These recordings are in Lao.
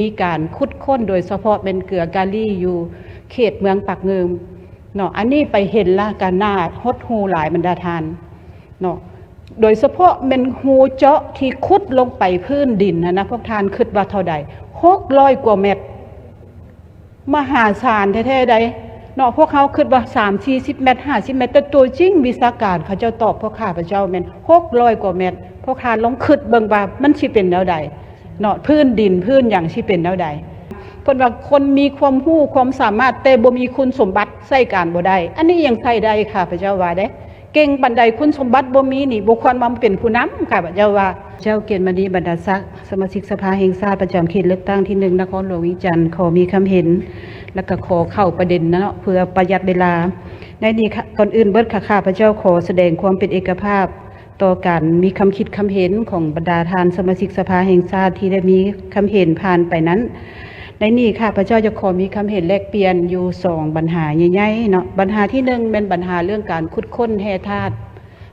ມີການຂຸດຄົ້ນ ໂດຍສະເພາະແມ່ນເກືອກາລີຢູ່ເຂດເມືອງປາກງື່ມເນາະ. ອັນນີ້ໄປເຫັນລະກະໜ້າຫົດຫູ່ຫຼາຍບັນດາທ່ານເນາະ, ໂດຍສະເພາະແມ່ນຮູເຈາະທີ່ຂຸດລົງໄປພື້ນດິນຫັ້ນນະ, ພວກທ່ານຄິດວ່າເທົ່າໃດ? ຫົກຮ້ອຍກວ່າແມັດ. ມະຫາສານແທ້ໆໃດ໋ເນາະ. ພວກເຮົາຄິດວ່າສາມສີ່ສິບແມັດ ຫ້າສິບແມັດ, ແຕ່ຕົວຈິງວິຊາການເຂົາເຈົ້າຕອບພວກຂ້າພະເຈົ້າແມ່ນຫົກຮ້ອຍກວ່າແມັດ. ພວກທ່ານລອງຄິດເບິ່ງວ່າມັນຊິເປັນແນວໃດເນາະ, ພື້ນດິນພື້ນຫຍັງຊິເປັນແນວໃດ? ເພິ່ນວ່າຄົນມີຄວາມຮູ້ຄວາມສາມາດ ແຕ່ບໍ່ມີຄຸນສົມບັດໃຊ້ການບໍ່ໄດ້. ອັນນີ້ຍັງໃຊ້ໄດ້ ຂ້າພະເຈົ້າວ່າເດ້. ເກັ່ງປານໃດຄຸນສົມບັດບໍ່ມີນີ້ ບໍ່ຄວນມາເປັນຜູ້ນຳ ຂ້າພະເຈົ້າວ່າ. ເຈົ້າ ກຽດມະນີ ບັນດາສັກ, ສະມາຊິກສະພາແຫ່ງຊາດປະຈຳເຂດເລືອກຕັ້ງທີໜຶ່ງ ນະຄອນຫຼວງວຽງຈັນ ຂໍມີຄຳເຫັນ ແລ້ວກໍຂໍເຂົ້າປະເດັນເນາະ ເພື່ອປະຢັດເວລາ. ໃນນີ້ ກ່ອນອື່ນເບິດ ຂ້າພະເຈົ້າຂໍສະແດງຄວາມເປັນເອກະພາບຕໍ່ການມີຄຳຄິດຄຳເຫັນຂອງບັນດາທ່ານສະມາຊິກສະພາແຫ່ງຊາດທີ່ໄດ້ມີຄຳເຫັນຜ່ານໄປນັ້ນ. ໃນນີ້ ຂ້າພະເຈົ້າຈະຂໍມີຄຳເຫັນແລກປ່ຽນຢູ່ສອງບັນຫາໃຫຍ່ໆເນາະ. ບັນຫາທີໜຶ່ງແມ່ນບັນຫາເລື່ອງການຂຸດຄົ້ນແຮ່ທາດ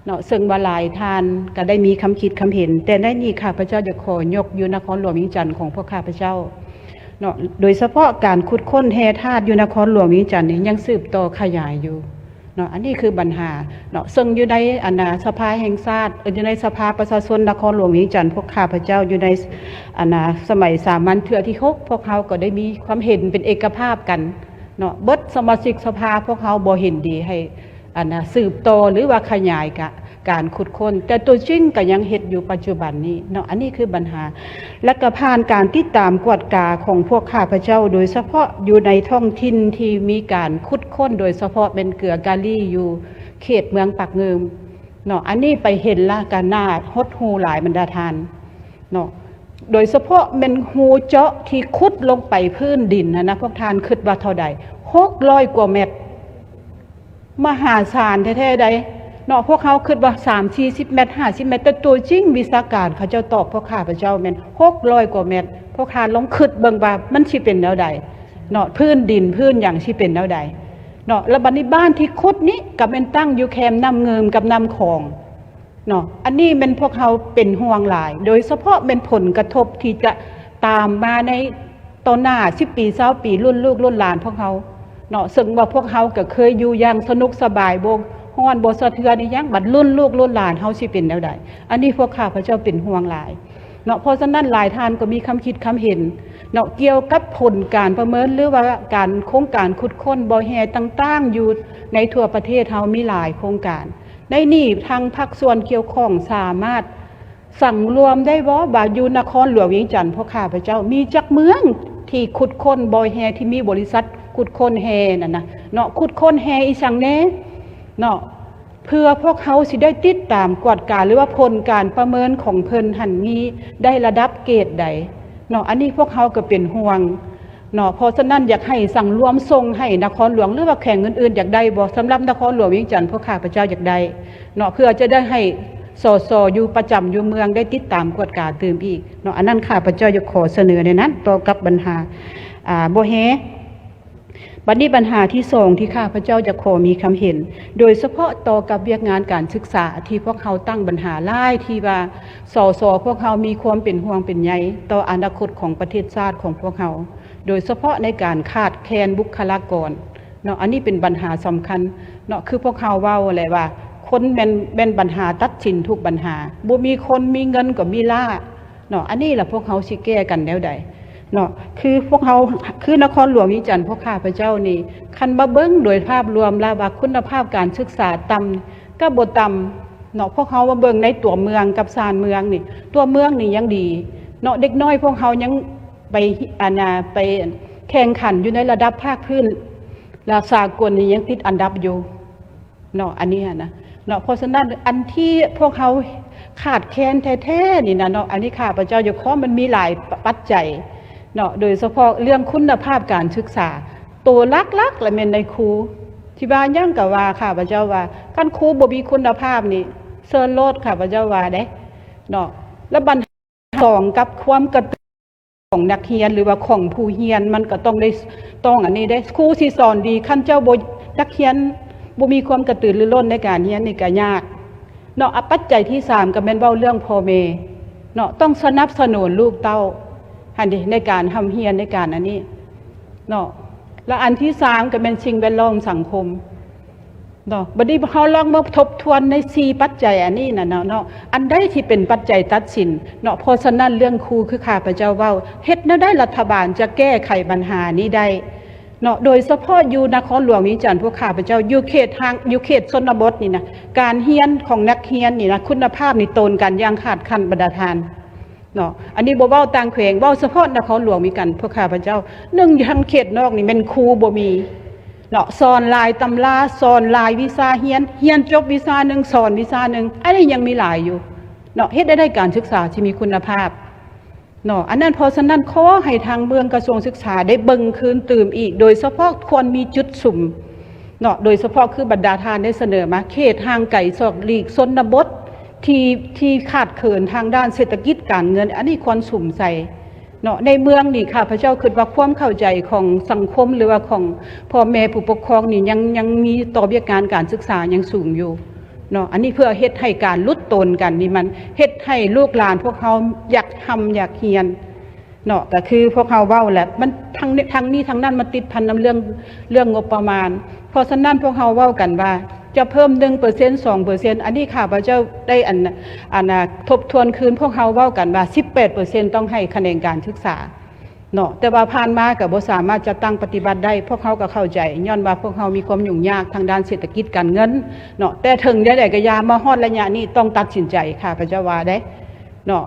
ເນາະ, ເຊິ່ງວ່າຫຼາຍທ່ານກໍໄດ້ມີຄຳຄິດຄຳເຫັນ, ແຕ່ໃນນີ້ຂ້າພະເຈົ້າຈະຂໍຍົກຢູ່ນະຄອນຫຼວງວຽງຈັນຂອງພວກຂ້າພະເຈົ້າເນາະ, ໂດຍສະເພາະການຂຸດຄົ້ນແຮ່ທາດຢູ່ນະຄອນຫຼວງວຽງຈັນນີ້ຍັງສືບຕໍ່ຂະຫຍາຍຢູ່ເນາະ. ອັນນີ້ຄືບັນຫາເນາະ, ເຊິ່ງຢູ່ໃນອັນນາສະພາແຫ່ງຊາດ ເອີ ຢູ່ໃນສະພາປະຊາຊົນນະຄອນຫຼວງວຽງຈັນ ພວກຂ້າພະເຈົ້າຢູ່ໃນອັນນາສະໄໝສາມັນເທື່ອທີຫົກ ພວກເຮົາກໍໄດ້ມີຄວາມເຫັນເປັນເອກະພາບກັນເນາະ, ເບິດສະມາຊິກສະພາພວກເຮົາບໍ່ເຫັນດີໃຫ້ ອັນນາ ສືບຕໍ່ ຫຼືວ່າຂະຫຍາຍກະ ການຂຸດຄົ້ນ, ແຕ່ຕົວຈິງກະຍັງເຮັດຢູ່ປັດຈຸບັນນີ້ເນາະ. ອັນນີ້ຄືບັນຫາ ແລະກະຜ່ານການຕິດຕາມກວດກາຂອງພວກຂ້າພະເຈົ້າ ໂດຍສະເພາະຢູ່ໃນທ້ອງຖິ່ນທີ່ມີການຂຸດຄົ້ນ ໂດຍສະເພາະແມ່ນເກືອກາລີຢູ່ເຂດເມືອງປາກງື່ມເນາະ. ອັນນີ້ໄປເຫັນລະກະໜ້າຫົດຫູ່ຫຼາຍບັນດາທ່ານເນາະ, ໂດຍສະເພາະແມ່ນຮູເຈາະທີ່ຂຸດລົງໄປພື້ນດິນຫັ້ນນະ, ພວກທ່ານຄິດວ່າເທົ່າໃດ? ຫົກຮ້ອຍກວ່າແມັດ. ມະຫາສານແທ້ໆໃດ໋ເນາະ. ພວກເຮົາຄິດວ່າສາມສີ່ສິບແມັດ ຫ້າສິບແມັດ, ແຕ່ຕົວຈິງວິຊາການເຂົາເຈົ້າຕອບພວກຂ້າພະເຈົ້າແມ່ນຫົກຮ້ອຍກວ່າແມັດ. ພວກທ່ານລອງຄິດເບິ່ງວ່າມັນຊິເປັນແນວໃດເນາະ, ພື້ນດິນພື້ນຫຍັງຊິເປັນແນວໃດເນາະ. ແລ້ວບັດນີ້ບ້ານທີ່ຂຸດນີ້ກໍແມ່ນຕັ້ງຢູ່ແຄມນ້ຳງື່ມກັບນ້ຳຂອງເນາະ. ອັນນີ້ແມ່ນພວກເຮົາເປັນຫ່ວງຫຼາຍ, ໂດຍສະເພາະແມ່ນຜົນກະທົບທີ່ຈະຕາມມາໃນ ຕໍ່ໜ້າສິບປີ ຊາວປີ ລຸ້ນລູກລຸ້ນຫຼານພວກເຮົາເນາະ, ເຊິ່ງວ່າພວກເຮົາກໍເຄີຍຢູ່ຢ່າງສະໜຸກສະບາຍ ບໍ່ຮ້ອນບໍ່ສະເທືອນອີ່ຫຍັງ, ບັດລຸ້ນລູກລຸ້ນຫຼານເຮົາຊິເປັນແນວໃດ? ອັນນີ້ພວກຂ້າພະເຈົ້າເປັນຫ່ວງຫຼາຍເນາະ. ເພາະສະນັ້ນຫຼາຍທ່ານກໍມີຄຳຄິດຄຳເຫັນເນາະ ກ່ຽວກັບຜົນການປະເມີນ ຫຼືວ່າການ ໂຄງການຂຸດຄົ້ນບໍ່ແຮ່ຕ່າງໆຢູ່ໃນທົ່ວປະເທດເຮົາມີຫຼາຍໂຄງການ. ໃນນີ້ທາງພາກສ່ວນກ່ຽວຂ້ອງສາມາດ ສັງລວມໄດ້ບໍ່ວ່າຢູ່ນະຄອນຫຼວງວຽງຈັນພວກຂ້າພະເຈົ້າມີຈັກເມືອງທີ່ຂຸດຄົ້ນບໍ່ແຮ່ ທີ່ມີບໍລິສັດຂຸດຄົ້ນແຮ່ນັ້ນນະເນາະ, ຂຸດຄົ້ນແຮ່ອີ່ຫຍັງແດ່ເນາະ, ເພື່ອພວກເຮົາຊິໄດ້ຕິດຕາມກວດກາ ຫຼືວ່າຜົນການປະເມີນຂອງເພິ່ນຫັ້ນມີໄດ້ລະດັບເກດໃດເນາະ. ອັນນີ້ພວກເຮົາກໍເປັນຫ່ວງ ເນາະ. ເພາະສະນັ້ນຢາກໃຫ້ສັງລວມສົ່ງໃຫ້ນະຄອນຫຼວງ ຫຼືວ່າແຂວງອື່ນໆ ຢາກໄດ້ບໍ່? ສຳລັບນະຄອນຫຼວງວຽງຈັນ ພວກຂ້າພະເຈົ້າຢາກໄດ້ເນາະ, ເພື່ອຈະໄດ້ໃຫ້ ສສ ຢູ່ປະຈຳຢູ່ເມືອງໄດ້ຕິດຕາມກວດກາຕື່ມອີກເນາະ. ອັນນັ້ນຂ້າພະເຈົ້າຢາກຂໍສະເໜີໃນນັ້ນ ຕໍ່ກັບບັນຫາ ອາ ບໍ່ແຮ່. ບັດນີ້ບັນຫາທີສອງທີ່ຂ້າພະເຈົ້າຢາກຂໍມີຄຳເຫັນ ໂດຍສະເພາະຕໍ່ກັບວຽກງານການສຶກສາ ທີ່ພວກເຮົາຕັ້ງບັນຫາຫຼາຍທີ່ວ່າ ສສ ພວກເຮົາມີຄວາມເປັນຫ່ວງເປັນໃຍຕໍ່ອະນາຄົດຂອງປະເທດຊາດຂອງພວກເຮົາ. ໂດຍສະເພາະໃນການຂາດແຄນບຸກຄະລາກອນເນາະ, ອັນນີ້ເປັນບັນຫາສຳຄັນເນາະ. ຄືພວກເຮົາເວົ້າແຫຼະວ່າ ຄົນແມ່ນ ແມ່ນບັນຫາຕັດສິນທຸກບັນຫາ, ບໍ່ມີຄົນ ມີເງິນກໍມີລ້າເນາະ. ອັນນີ້ລະພວກເຮົາຊິແກ້ກັນແນວໃດເນາະ? ຄືພວກເຮົາ ຄືນະຄອນຫຼວງວຽງຈັນ ພວກຂ້າພະເຈົ້ານີ້ ຄັນມາເບິ່ງໂດຍພາບລວມແລ້ວວ່າ ຄຸນນະພາບການສຶກສາຕ່ຳກໍບໍ່ຕ່ຳເນາະ. ພວກເຮົາມາເບິ່ງໃນຕົວເມືອງກັບຊານເມືອງນີ້, ຕົວເມືອງນີ້ຍັງດີເນາະ, ເດັກນ້ອຍພວກເຮົາຍັງ ໄປ ອັນນາ ໄປແຂ່ງຂັນຢູ່ໃນລະດັບພາກພື້ນ ລະສາກົນນີ້ຍັງຕິດອັນດັບຢູ່ເນາະ, ອັນນີ້ຫັ້ນນະເນາະ. ເພາະສະນັ້ນ ອັນທີ່ພວກເຮົາຂາດແຄນແທ້ໆນີ້ນະເນາະ, ອັນນີ້ຂ້າພະເຈົ້າຢາກຂໍ ມັນມີຫຼາຍປັດໄຈເນາະ, ໂດຍສະເພາະເລື່ອງຄຸນນະພາບການສຶກສາ. ໂຕຫຼັກໆລະແມ່ນນາຍຄູ, ທີ່ວ່າຫຍັງກະວ່າ, ຂ້າພະເຈົ້າວ່າ ຄັນຄູບໍ່ມີຄຸນນະພາບນີ້ ເຊີນໂລດ, ຂ້າພະເຈົ້າວ່າເດ້ເນາະ. ລະບັນຫາສອງ ກັບຄວາມກະ ຂອງນັກຮຽນ ຫຼືວ່າຂອງຜູ້ຮຽນ ມັນກໍຕ້ອງໄດ້ ຕ້ອງອັນນີ້ເດ້. ຄູຊິສອນດີ ຄັນເຈົ້າບໍ່ ນັກຮຽນບໍ່ມີຄວາມກະຕືລືລົ້ນໃນການຮຽນນີ້ກໍຍາກເນາະ. ອາ ປັດໄຈທີສາມ ກໍແມ່ນເວົ້າເລື່ອງພໍ່ແມ່ເນາະ, ຕ້ອງສະໜັບສະໜູນລູກເຕົ້າ ຫັ້ນເດ ໃນການຮ່ຳຮຽນ ໃນການອັນນີ້ເນາະ. ແລະ ອັນທີສາມກໍແມ່ນສິ່ງແວດລ້ອມສັງຄົມເນາະ. ບັດນີ້ເຮົາລອງມາທົບທວນໃນສີ່ປັດໄຈອັນນີ້ນະເນາະ ເນາະ ອັນໃດທີ່ເປັນປັດໄຈຕັດສິນເນາະ. ເພາະສະນັ້ນເລື່ອງຄູ ຄືຂ້າພະເຈົ້າເວົ້າ ເຮັດແນວໃດລັດຖະບານຈະແກ້ໄຂບັນຫານີ້ໄດ້ເນາະ ໂດຍສະເພາະຢູ່ນະຄອນຫຼວງວຽງຈັນ ພວກຂ້າພະເຈົ້າຢູ່ເຂດຫ່າງ ຢູ່ເຂດຊົນນະບົດນີ້ນະ ການຮຽນຂອງນັກຮຽນນີ້ນະ ຄຸນນະພາບນີ້ໂຕນກັນຢ່າງຂາດຂັ້ນ ບັນດາທ່ານ. ເນາະ ອັນນີ້ບໍ່ເວົ້າຕ່າງແຂວງ ເວົ້າສະເພາະນະຄອນຫຼວງວຽງຈັນ ພວກຂ້າພະເຈົ້າ. ໜຶ່ງ ທາງເຂດນອກນີ້ແມ່ນຄູບໍ່ມີເນາະ ສອນຫຼາຍຕຳລາ ສອນຫຼາຍວິຊາຮຽນ ຮຽນຈົບວິຊາໜຶ່ງ ສອນວິຊາໜຶ່ງ ອັນນີ້ຍັງມີຫຼາຍຢູ່ເນາະ. ເຮັດໃດການສຶກສາທີ່ມີຄຸນນະພາບເນາະ ອັນນັ້ນ. ເພາະສະນັ້ນ ຂໍໃຫ້ທາງເມືອງກະຊວງສຶກສາໄດ້ເບິ່ງຄືນຕື່ມອີກ ໂດຍສະເພາະຄວນມີຈຸດສຸມ ເນາະ ໂດຍສະເພາະຄືບັນດາທ່ານໄດ້ສະເໜີມາ ເຂດຫ່າງໄກສອກຫຼີກຊົນນະບົດ ທີ່ ທີ່ຂາດເຂີນທາງດ້ານເສດຖະກິດການເງິນ ອັນນີ້ຄວນສຸມໃສ່ເນາະ. ໃນເມືອງນີ້ ຂ້າພະເຈົ້າຄິດວ່າຄວາມເຂົ້າໃຈຂອງສັງຄົມ ຫຼືວ່າຂອງພໍ່ແມ່ຜູ້ປົກຄອງນີ້ ຍັງ ຍັງມີຕໍ່ວຽກງານການສຶກສາຍັງສູງຢູ່ເນາະ. ອັນນີ້ເພື່ອເຮັດໃຫ້ການຫຼຸດໂຕນກັນນີ້ ມັນເຮັດໃຫ້ລູກຫຼານພວກເຮົາຢາກຮ່ຳຢາກຮຽນ ເນາະ ກໍຄືພວກເຮົາເວົ້າແຫຼະ ມັນທັງ ທັງນີ້ທັງນັ້ນມັນຕິດພັນນຳເລື່ອງ ເລື່ອງງົບປະມານ. ເພາະສະນັ້ນພວກເຮົາເວົ້າກັນວ່າຈະເພີ່ມໜຶ່ງເປີເຊັນ ສອງເປີເຊັນ ອັນນີ້ຂ້າພະເຈົ້າໄດ້ ອັນ ອັນ ອາ ທົບທວນຄືນ ພວກເຮົາເວົ້າກັນວ່າສິບແປດເປີເຊັນຕ້ອງໃຫ້ຂະແໜງການສຶກສາເນາະ. ແຕ່ວ່າຜ່ານມາກໍບໍ່ສາມາດຈັດຕັ້ງປະຕິບັດໄດ້ ພວກເຮົາກໍເຂົ້າໃຈ ຍ້ອນວ່າພວກເຮົາມີຄວາມຫຍຸ້ງຍາກທາງດ້ານເສດຖະກິດການເງິນເນາະ. ແຕ່ເຖິງແນວໃດກໍຢ່າ ມາຮອດໄລຍະນີ້ຕ້ອງຕັດສິນໃຈ ຂ້າພະເຈົ້າວ່າເດ້ ເນາະ.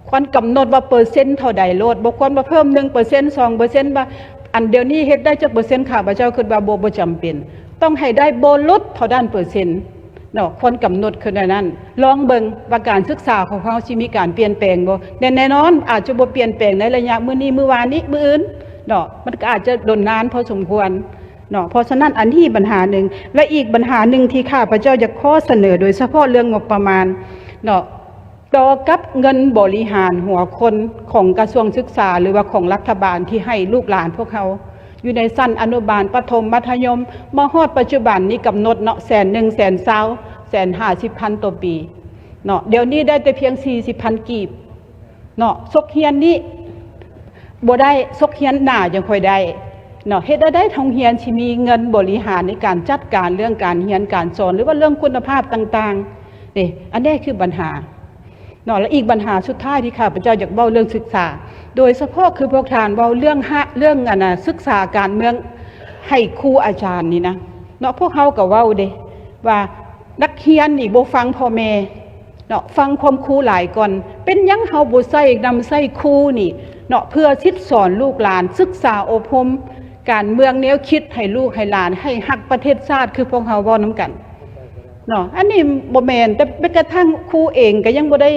ຄວນກຳນົດວ່າເປີເຊັນເທົ່າໃດໂລດ ບໍ່ຄວນວ່າເພີ່ມໜຶ່ງເປີເຊັນ ສອງເປີເຊັນ ວ່າອັນດຽວນີ້ເຮັດໄດ້ຈັກເປີເຊັນ ຂ້າພະເຈົ້າຄິດວ່າບໍ່ ບໍ່ຈຳເປັນ ຕ້ອງໃຫ້ໄດ້ບໍ່ຫຼຸດເທົ່ານັ້ນເປີເຊັນເນາະ. ຄວນກຳນົດຂຶ້ນແນວນັ້ນ ລອງເບິ່ງວ່າການສຶກສາຂອງເຮົາຊິມີການປ່ຽນແປງບໍ່. ແຕ່ແນ່ນອນອາດຈະບໍ່ປ່ຽນແປງໃນໄລຍະມື້ນີ້ ມື້ວານນີ້ ມື້ອື່ນເນາະ ມັນກໍອາດຈະດົນນານພໍສົມຄວນເນາະ. ເພາະສະນັ້ນອັນນີ້ບັນຫາໜຶ່ງ ແລະ ອີກບັນຫາໜຶ່ງທີ່ຂ້າພະເຈົ້າຢາກຂໍສະເໜີ ໂດຍສະເພາະເລື່ອງງົບປະມານເນາະ ຕໍ່ກັບເງິນບໍລິຫານຫົວຄົນຂອງກະຊວງສຶກສາ ຫຼືວ່າຂອງລັດຖະບານທີ່ໃຫ້ລູກຫຼານພວກເຮົາຢູ່ໃນຊັ້ນອະນຸບານ, ປະຖົມ, ມັດທະຍົມ ມາຮອດປັດຈຸບັນນີ້ກຳນົດເນາະ ແສນໜຶ່ງ, ແສນຊາວ, ແສນຫ້າສິບພັນຕໍ່ປີເນາະ. ດຽວນີ້ໄດ້ແຕ່ພຽງສີ່ສິບພັນກີບເນາະ. ສົກຮຽນນີ້ບໍ່ໄດ້, ສົກຮຽນໜ້າຈັ່ງຄ່ອຍໄດ້ເນາະ. ເຮັດແນວໃດໂຮງຮຽນຊິມີເງິນບໍລິຫານໃນການຈັດການເລື່ອງການຮຽນການສອນ ຫຼືວ່າເລື່ອງຄຸນນະພາບຕ່າງໆເດ້. ອັນນີ້ຄືບັນຫາ ເນາະ. ແລະ ອີກບັນຫາສຸດທ້າຍທີ່ຂ້າພະເຈົ້າຢາກເວົ້າເລື່ອງສຶກສາ ໂດຍສະເພາະຄືພວກທ່ານເວົ້າເລື່ອງ ເລື່ອງ ອັນນ່າ ສຶກສາການເມືອງໃຫ້ຄູອາຈານນີ້ນະເນາະ. ພວກເຮົາກໍເວົ້າເດ້ວ່ານັກຮຽນນີ້ບໍ່ຟັງພໍ່ແມ່ເນາະ, ຟັງຄວາມຄູຫຼາຍກ່ອນ. ເປັນຫຍັງເຮົາບໍ່ໃຊ້ ນຳໃຊ້ຄູນີ້ເນາະ ເພື່ອສິດສອນລູກຫຼານ, ສຶກສາອົບຮົມການເມືອງແນວຄິດໃຫ້ລູກໃຫ້ຫຼານ, ໃຫ້ຮັກປະເທດຊາດ ຄືພວກເຮົາເວົ້ານຳກັນ ເນາະ. ອັນນີ້ບໍ່ແມ່ນ ແຕ່ແມ້ກະທັ້ງຄູເອງກໍຍັງບໍ່ໄດ້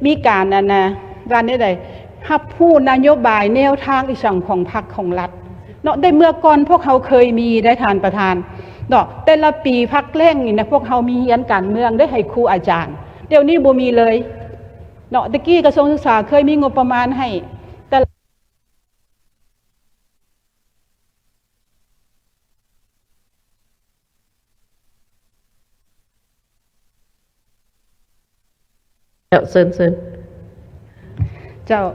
ມີການ ອັນນ່າ ວ່າແນວໃດ ຮັບຮູ້ນະໂຍບາຍແນວທາງອີ່ຫຍັງຂອງພັກຂອງລັດເນາະ. ແຕ່ເມື່ອກ່ອນພວກເຮົາເຄີຍມີໄດ້ ທ່ານປະທານເນາະ, ແຕ່ລະປີພັກແລ້ງນີ້ນະ ພວກເຮົາມີຮຽນການເມືອງໄດ້ໃຫ້ຄູອາຈານ, ດຽວນີ້ບໍ່ມີເລີຍເນາະ. ແຕ່ກີ້ກະຊວງສຶກສາເຄີຍມີງົບປະມານໃຫ້ແຕ່ລະ ເຈົ້າ ເຊີນ ເຊີນ ເຈົ້າ.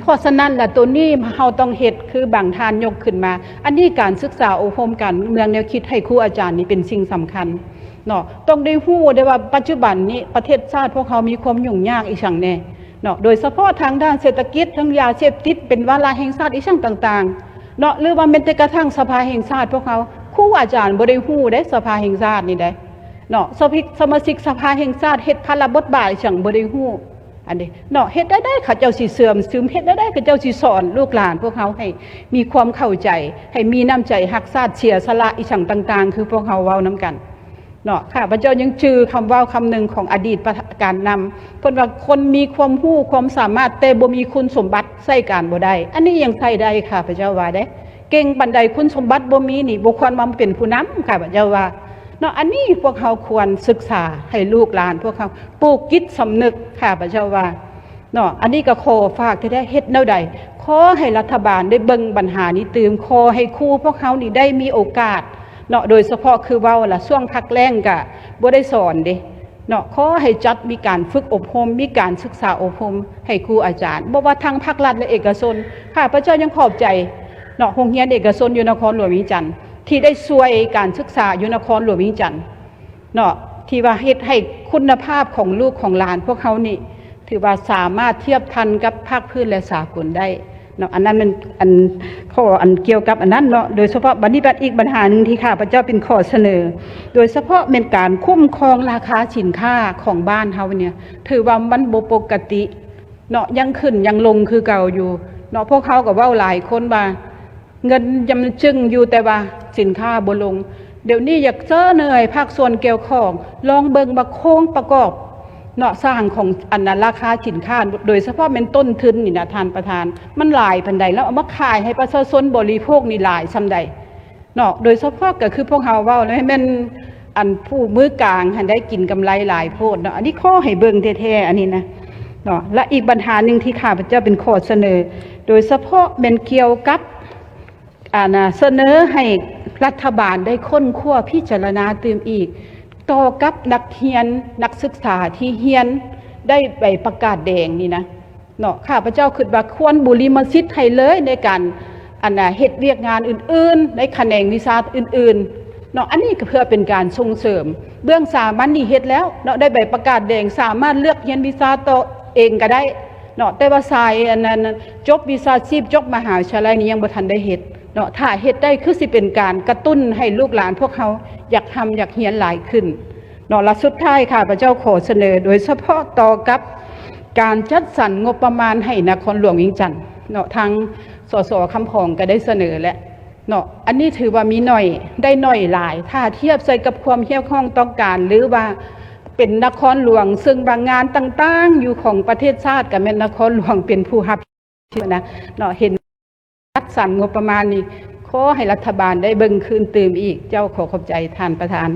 ເພາະສະນັ້ນລະ ໂຕນີ້ເຮົາຕ້ອງເຮັດ ຄືບາງທ່ານຍົກຂຶ້ນມາ, ອັນນີ້ການສຶກສາອົບຮົມການເມືອງແນວຄິດໃຫ້ຄູອາຈານນີ້ເປັນສິ່ງສຳຄັນເນາະ. ຕ້ອງໄດ້ຮູ້ໄດ້ວ່າປັດຈຸບັນນີ້ປະເທດຊາດພວກເຮົາມີຄວາມຫຍຸ້ງຍາກອີ່ຫຍັງແດ່ເນາະ, ໂດຍສະເພາະທາງດ້ານເສດຖະກິດ, ທັງຢາເສບຕິດ, ເປັນວາລະແຫ່ງຊາດອີ່ຫຍັງຕ່າງໆ ເນາະ ຫຼືວ່າແມ່ນແຕ່ກະທັ່ງສະພາແຫ່ງຊາດພວກເຮົາ, ຄູອາຈານບໍ່ໄດ້ຮູ້ເດ້ ສະພາແຫ່ງຊາດນີ້ເດ້ເນາະ. ສະພິ ສະມາຊິກສະພາແຫ່ງຊາດເຮັດພາລະບົດບາດອີ່ຫຍັງບໍ່ໄດ້ຮູ້ ອັນນີ້ເນາະ. ເຮັດແນວໃດເຂົາເຈົ້າຊິເຊື່ອມຊຶມ, ເຮັດແນວໃດເຂົາເຈົ້າຊິສອນລູກຫຼານພວກເຮົາໃຫ້ມີຄວາມເຂົ້າໃຈ, ໃຫ້ມີນ້ຳໃຈຮັກຊາດ, ເສຍສະຫຼະອີ່ຫຍັງຕ່າງໆ ຄືພວກເຮົາເວົ້ານຳກັນ ເນາະ. ຂ້າພະເຈົ້າຍັງຈື່ຄຳເວົ້າຄຳໜຶ່ງຂອງອະດີດປະ ການນຳ ເພິ່ນວ່າ ຄົນມີຄວາມຮູ້ຄວາມສາມາດ ແຕ່ບໍ່ມີຄຸນສົມບັດໃຊ້ການບໍ່ໄດ້. ອັນນີ້ຍັງໃຊ້ໄດ້ ຂ້າພະເຈົ້າວ່າເດ້. ເກັ່ງປານໃດຄຸນສົມບັດບໍ່ມີນີ້ ບໍ່ຄວນມາເປັນຜູ້ນຳ ຂ້າພະເຈົ້າວ່າເນາະ. ອັນນີ້ພວກເຮົາຄວນສຶກສາໃຫ້ລູກຫຼານພວກເຮົາປູກຈິດສຳນຶກ ຂ້າພະເຈົ້າວ່າ ເນາະ. ອັນນີ້ກໍຂໍຝາກແທ້ໆ ເຮັດແນວໃດ ຂໍໃຫ້ລັດຖະບານໄດ້ເບິ່ງບັນຫານີ້ຕື່ມ, ຂໍໃຫ້ຄູພວກເຮົານີ້ໄດ້ມີໂອກາດເນາະ, ໂດຍສະເພາະຄືເວົ້າລະ ຊ່ວງພັກແລ້ງກະບໍ່ໄດ້ສອນເດ້ ເນາະ ຂໍໃຫ້ຈັດມີການຝຶກອົບຮົມ ມີການສຶກສາອົບຮົມໃຫ້ຄູອາຈານ ບໍ່ວ່າທາງພາກລັດ ແລະ ເອກະຊົນ. ຂ້າພະເຈົ້າຍັງຂອບໃຈເນາະ ໂຮງຮຽນເອກະຊົນຢູ່ນະຄອນຫຼວງວຽງຈັນ ທີ່ໄດ້ຊ່ວຍການສຶກສາຢູ່ນະຄອນຫຼວງວຽງຈັນເນາະ ທີ່ວ່າເຮັດໃຫ້ຄຸນນະພາບຂອງລູກຂອງຫຼານພວກເຮົານີ້ ຖືວ່າສາມາດທຽບທັນກັບພາກພື້ນ ແລະ ສາກົນໄດ້ເນາະ. ອັນນັ້ນແມ່ນອັນ ຂໍ້ອັນກ່ຽວກັບອັນນັ້ນເນາະ. ໂດຍສະເພາະບັດນີ້ ບັດອີກບັນຫາໜຶ່ງທີ່ຂ້າພະເຈົ້າເປັນຂໍ້ສະເໜີ ໂດຍສະເພາະແມ່ນການຄຸ້ມຄອງລາຄາສິນຄ້າຂອງບ້ານເຮົານີ້ ຖືວ່າມັນບໍ່ປົກກະຕິເນາະ ຍັງຂຶ້ນຍັງລົງຄືເກົ່າຢູ່ເນາະ. ພວກເຮົາກໍເວົ້າຫຼາຍຄົນວ່າ ເງິນຍັງຈຶ່ງຢູ່ ແຕ່ວ່າສິນຄ້າບໍ່ລົງ. ດຽວນີ້ຢາກສະເໜີໃຫ້ພາກສ່ວນກ່ຽວຂ້ອງ ລອງເບິ່ງວ່າໂຄງປະກອບເນາະ ສ້າງຂອງອັນນະ ລາຄາສິນຄ້າ ໂດຍສະເພາະແມ່ນຕົ້ນທຶນນີ້ນະທ່ານປະທານ ມັນຫຼາຍປານໃດ ແລ້ວເອົາມາຂາຍໃຫ້ປະຊາຊົນບໍລິໂພກນີ້ຫຼາຍສ່ຳໃດເນາະ. ໂດຍສະເພາະກໍຄືພວກເຮົາເວົ້າແລ້ວ ແມ່ນອັນຜູ້ມືກາງຫັ້ນໄດ້ກິນກຳໄລຫຼາຍໂພດເນາະ. ອັນນີ້ຂໍໃຫ້ເບິ່ງແທ້ໆ ອັນນີ້ນະເນາະ. ແລະ ອີກບັນຫາໜຶ່ງທີ່ຂ້າພະເຈົ້າເປັນຂໍ້ສະເໜີ ໂດຍສະເພາະແມ່ນກ່ຽວກັບ ອັນນະ ສະເໜີໃຫ້ລັດຖະບານໄດ້ຄົ້ນຄວ້າພິຈາລະນາຕື່ມອີກ ຕໍ່ກັບນັກຮຽນ ນັກສຶກສາທີ່ຮຽນໄດ້ໃບປະກາດແດງນີ້ນະເນາະ. ຂ້າພະເຈົ້າຄິດວ່າຄວນບຸລິມະສິດໃຫ້ເລີຍ ໃນການ ອັນນະ ເຮັດວຽກງານອື່ນໆ ໃນຂະແໜງວິຊາອື່ນໆເນາະ. ອັນນີ້ກໍເພື່ອເປັນການສົ່ງເສີມ ເບື້ອງສາມັນນີ້ເຮັດແລ້ວເນາະ ໄດ້ໃບປະກາດແດງ ສາມາດເລືອກຮຽນວິຊາຕໍ່ເອງກໍໄດ້ ເນາະ ແຕ່ວ່າສາຍອັນນັ້ນ ຈົບວິຊາຊີບ ຈົບມະຫາວິທະຍາໄລນີ້ຍັງບໍ່ທັນໄດ້ເຮັດເນາະ. ຖ້າເຮັດໄດ້ຄືຊິເປັນການກະຕຸ້ນໃຫ້ລູກຫຼານພວກເຮົາຢາກຮ່ຳຢາກຮຽນຫຼາຍຂຶ້ນເນາະ. ແລະ ສຸດທ້າຍ ຂ້າພະເຈົ້າຂໍສະເໜີ ໂດຍສະເພາະຕໍ່ກັບການຈັດສັນງົບປະມານໃຫ້ນະຄອນຫຼວງວຽງຈັນເນາະ ທາງ ສສ ຄຳຜອງ ກໍໄດ້ສະເໜີແລ້ວເນາະ. ອັນນີ້ຖືວ່າມີໜ້ອຍ ໄດ້ໜ້ອຍຫຼາຍ ຖ້າທຽບໃສ່ກັບຄວາມຮຽກຮ້ອງຕ້ອງການ ຫຼືວ່າເປັນນະຄອນຫຼວງ ເຊິ່ງວ່າງານຕ່າງໆຢູ່ຂອງປະເທດຊາດ ກໍແມ່ນນະຄອນຫຼວງເປັນຜູ້ຮັບຜິດຊອບນະເນາະ. ເຫັນຈັດສັນງົບປະມານນີ້ ຂໍໃຫ້ລັດຖະບານໄດ້ເບິ່ງຄືນຕື່ມອີກ. ເຈົ້າ ຂໍຂອບໃຈທ່ານປະທານ.